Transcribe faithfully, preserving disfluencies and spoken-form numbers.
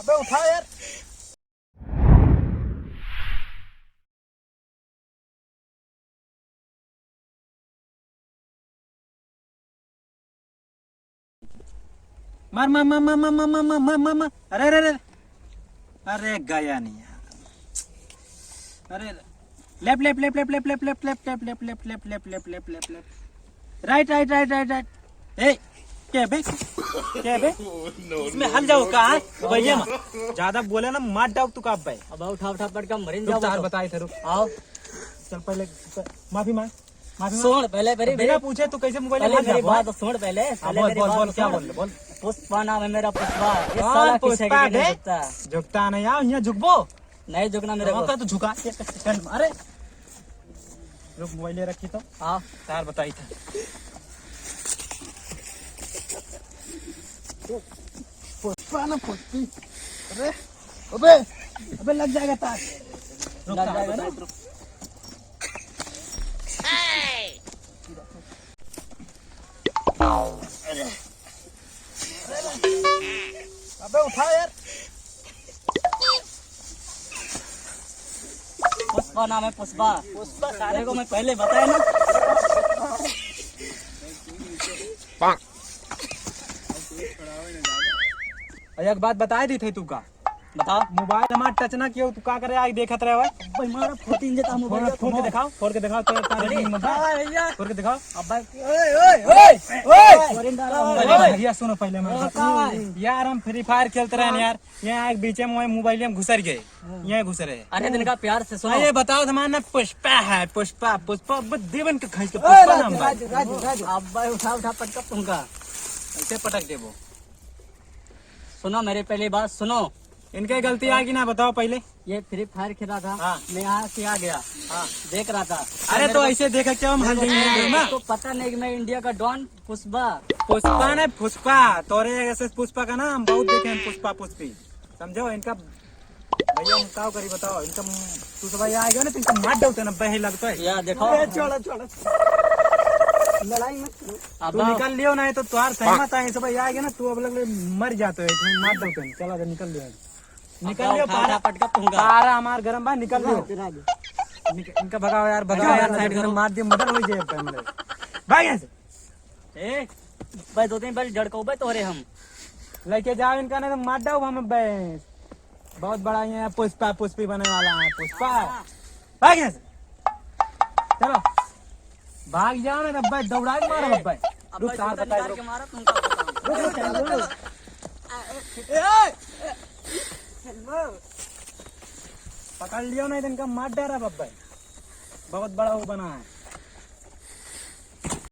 बे उठा यार। मार, मार, मार। अरे, अरे, अरे। अरे, गया नहीं यार। अरे, left, left, left. Right, right, right, right. ए, क्या बे? क्या बे? इसमें हल जाओ का, हाँ? भैया, ज्यादा बोले ना, मार डाल तू का बे। अब उठा, उठा, पटका मरिन रुक, जाओ तार तो। बताए थे, रुक। आओ। चल, पहले माफी मांग। माफी मांग। सुन, पहले मेरी, बिना मेरी, पूछे तू कैसे मोबाइल पहले हाथ मेरी जाबो, बात हाँ? सुन, पहले, हाँ, पहले बोल, मेरी बोल, बात बोल, क्या सुन। बोल, बोल। पुष्पा नाम है मेरा, पुष्पा। ये कौन साला पीछे पुष्पा के नहीं बे? झुकता। झुकता नहीं, आओ, यहाँ झुकबो। नहीं झुकना मेरे तो को। का तू झुका, ये stand मारे। रुक, मोबाइल ले रखी तो। हाँ। तार बताई था। पुष्पा ना पुष्पी। अरे, अबे, अबे लग जाएगा तार। रुक, लग तार जाएगा ना? बताई, रुक। अबे उठा यार। पुष्पा नाम है, पुष्पा। पुष्पा सारे को मैं पहले बताया ना। अरे एक बात बताई दी थे तू का? बताओ। मोबाइल हमार टच ना कियो, तू का करे आइ देखत रहे भाई? भाई मारा फोर्टीन जेता मोबाइल फोड़, फोड़ के दिखाओ, फोड़ के दिखाओ, तो तारे अरे, हिम्मत है। हाँ भैया। फोड़ के दिखाओ। अब भाई, ओए, ओए, ओए, ओए। अरे भैया सुनो पहले मैं हाँ, बताऊँ। का है? यार हम फ्री फायर खेलते रहे यार, यहाँ एक बीचे में मोबाइल में घुसर गए, हाँ। यहाँ घुसरे। अरे इनका प्यार से सुनो। अरे बताओ हमारा नाम पुष्पा है, पुष्पा, पुष्पा, अब देवन के खाई के ओए, पुष्पा नाम राजू, है। राजू, राजू, राजू। अब भाई उठा, उठा पटका तुमका। ऐसे पटक देबो। सुनो मेरे पहले बात सुनो। इनके गलती आ कि ना बताओ पहले। ये फ्री फायर खेला था, हाँ। मैं यहाँ से आ गया, हाँ। देख रहा था। अरे तो ऐसे देखा क्या हम हल देंगे ना? इसको पता नहीं कि मैं इंडिया का डॉन पुष्पा। पुष्पा ना पुष्पा, तोरे ऐसे पुष्पा का ना हम बहुत देखे हैं पुष्पा पुष्पी, समझो इनका। भैया हम का करी बताओ, इनका तू सब आएगा ना तो इनका मार डालते ना बहे लगता है। या देखो। ए, छोड़ो, छोड़ो। लड़ाई मत करो। अब तू निकल लियो ना तो तुहार सहमत है, सब आएगा ना तू अब लग मर जाते है, मार डालते हैं। चला तो निकल लियो। निकल लियो, पारा पटका तुमका। पारा हमार गरम बा, निकल लियो। राजू, राजू। निक-, इनका भगाओ यार, भगाओ यार, साइड करो। मार दियो, मर्डर हो जाए अब हमारे। भाग यहाँ से। ए, भाई दो तीन बार जड़को बे तोरे हम। लेके जाओ इनका, नहीं तो मार डाओ हम बे। बहुत बड़ा ये पुष्पा, पुष्पी बने वाला है, पुष्पा। भाग यहाँ से। चलो। भाग जाओ ना, अब्बा, दौड़ा के मारो, अब्बा। अब्बा, रुक, तार जूता बताए, निकाल रुक। के मारो, तुमको बताऊं। रुक, रुक, रुक, रुक। पकड़ लियो ना, इनका मार डारा, अब्बा। बहुत बड़ा वो बना है।